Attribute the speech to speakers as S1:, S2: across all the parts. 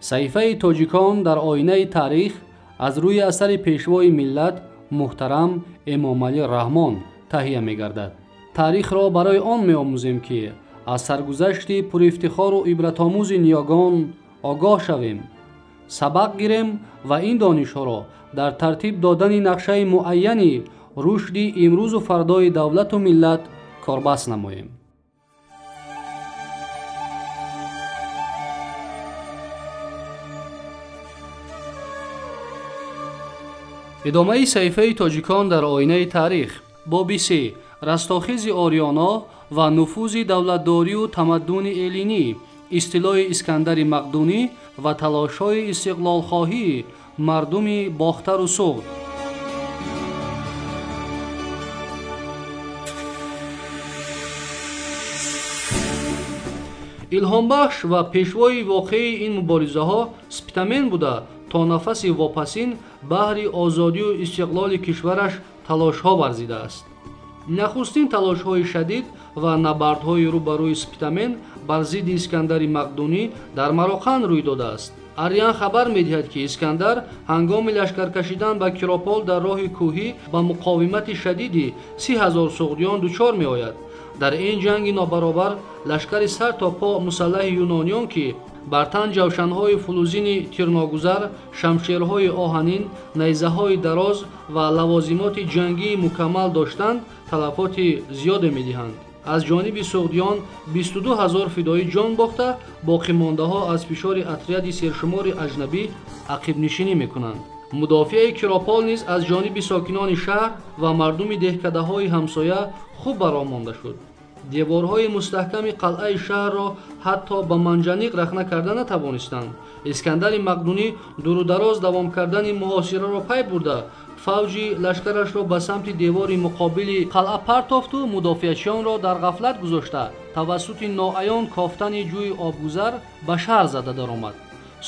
S1: Саҳифаи тоҷикон дар оинаи таърих аз рӯи асари пешвои миллат муҳтарам Эмомалӣ Раҳмон таҳия мегардад. Таърихро барои он меомӯзем, ки аз саргузашти пурифтихору ибратомӯзи ниёгон огоҳ шавем, сабақ гирем ва ин донишҳоро дар тартиб додани нақшаи муайяни рушди имрӯзу фардои давлату миллат корбаст намоем. Идомаи саҳифаи тоҷикон дар оинаи таърих. Боби се: растохези ориёно ва нуфузи давлатдорию тамаддуни эллинӣ, истилои Искандари Мақдунӣ ва талошҳои истиқлолхоҳии мардуми Бохтару Суғд. Илҳомбахш ва пешвои воқеии ин муборизаҳо Спитамен буда, то нафаси вопасин баҳри озодию истиқлоли кишвараш талошҳо варзидааст. Нахустин талошҳои шадид ва набардҳои рӯ ба рӯи Спитамен бар зидди Искандари Мақдунӣ дар Мароқанд рӯй додааст. Арриан хабар медиҳад, ки Искандар ҳангоми лашкаркашидан ба Киропол дар роҳи кӯҳӣ ба муқовимати шадиди 30 000 суғдиён дучор меояд. Дар ин ҷанги нобаробар лашкари сар то по мусаллаҳи юнониён, ки бар тан ҷавшанҳои фулузини тирногузар, шамшерҳои оҳанин, найзаҳои дароз ва лавозимоти ҷангии мукаммал доштанд, талафоти зиёде медиҳанд. Аз ҷониби суғдиён 22 ҳазор фидоӣ ҷон бохта, боқимондаҳо аз фишори отряди сершумори аҷнабӣ ақибнишинӣ мекунанд. Мудофиаи Киропол низ аз ҷониби сокинони шаҳр ва мардуми деҳкадаҳои ҳамсоя хуб бароҳ монда шуд. Деворҳои мустаҳками қалъаи шаҳрро ҳатто ба манҷаниқ рахна карда натавонистанд. Искандари Мақдунӣ дурудароз давом кардани муҳосираро пай бурда, фавҷи лашкарашро ба самти девори муқобили қалъа партофту мудофиачиёнро дар ғафлат гузошта, тавассути ноаён кофтани ҷӯи обгузар ба шаҳр зада даромад.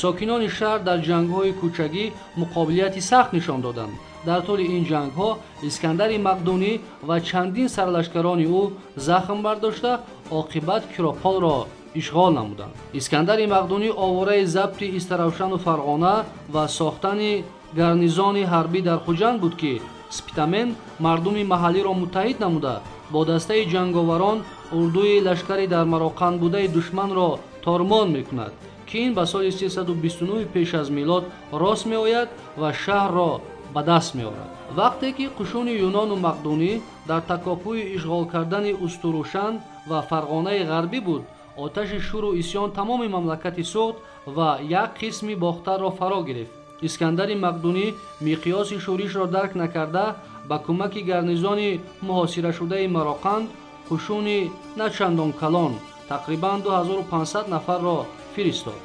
S1: Сокинони шаҳр дар ҷангҳои кӯчагӣ муқобилияти сахт нишон доданд. Дар тӯли ин ҷангҳо Искандари Мақдунӣ ва чандин сарлашкарони ӯ захм бардошта, оқибат Кирополро ишғол намуданд. Искандари Мақдунӣ овораи забти Истаравшану Фарғона ва сохтани гарнизони ҳарбӣ дар Хуҷанд буд, ки Спитамен мардуми маҳаллиро муттаҳид намуда, бо дастаи ҷанговарон урдуи лашкари дар Мароқанд будаи душманро тормон мекунад, ки ин ба соли 329 пеш аз милод рост меояд ва шаҳрро ба даст меорад. Вақте ки қушуни юнону мақдунӣ дар такопӯи ишғол кардани Устурушан ва Фарғонаи ғарбӣ буд, оташи шӯру исьён тамоми мамлакати Суғд ва як қисми Бохтарро фаро гирифт. Искандари Мақдунӣ миқёси шӯришро дарк накарда, ба кӯмаки гарнизони муҳосирашудаи Мароқанд қушуни на чандон калон, тақрибан 2500 нафарро фиристод.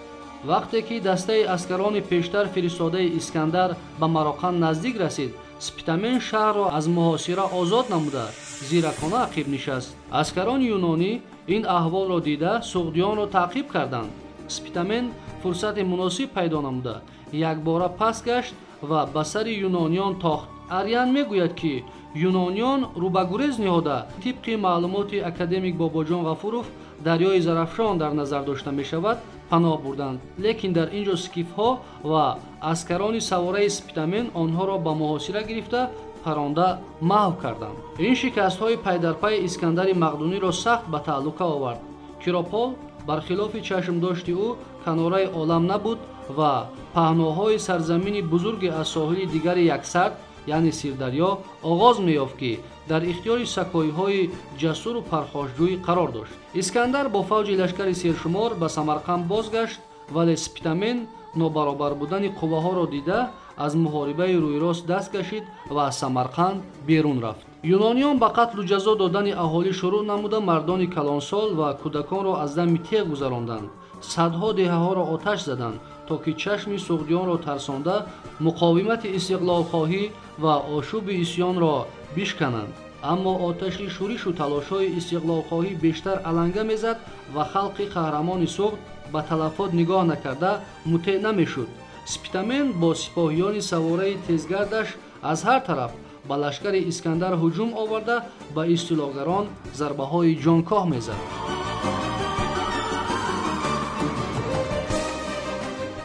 S1: Вақте ки дастаи аскарони пештар фиристодаи Искандар ба Мароқанд наздик расид, Спитамен шаҳрро аз муҳосира озод намуда, зиракона ақиб нишаст. Аскарони юнонӣ ин аҳволро дида, суғдиёнро таъқиб карданд. Спитамен фурсати муносиб пайдо намуда, якбора пас гашт ва ба сари юнониён тохт. Арриан мегӯяд, ки юнониён рӯбагурез ниҳода, тибқи маълумоти академик Бобоҷон Ғафуров, дарёи Зарафшон дар назар дошта мешавад, паноҳ бурданд, лекин дар ин ҷо скифҳо ва аскарони савораи Спитамен онҳоро ба муҳосира гирифта, паронда маҳв карданд. Ин шикастҳои пайдарпайи Искандари Мақдуниро сахт ба таълука овард. Киропол бархилофи чашмдошти ӯ канораи олам набуд ва паҳноҳои сарзамини бузурге аз соҳили дигари Яксард, яъне Сирдарё, оғоз меёфт, ки дар ихтиёри сакоиҳои ҷасуру пархошҷӯй қарор дошт. Искандар бо фавҷи лашкари сершумор ба Самарқанд бозгашт, вале Спитамен нобаробар будани қувваҳоро дида, аз муҳорибаи рӯйрост даст кашид ва аз Самарқанд берун рафт. Юнониён ба қатлу ҷазо додани аҳолӣ шурӯъ намуда, мардони калонсол ва кӯдаконро аз дами теғ гузаронданд, садҳо деҳаҳоро оташ заданд, то ки чашми суғдиёнро тарсонда, муқовимати истиқлолхоҳӣ ва ошӯби исьёнро бишкананд. Аммо оташи шӯришу талошҳои истиқлолхоҳӣ бештар аланга мезад ва халқи қаҳрамони Суғд ба талафот нигоҳ накарда мутеъ намешуд. Спитамен бо сипоҳиёни савораи тезгардаш аз ҳар тараф ба лашкари Искандар ҳуҷум оварда, ба истилогарон зарбаҳои ҷонкоҳ мезад.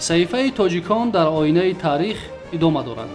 S1: Саҳифаи тоҷикон дар оинаи таърих идома дорад.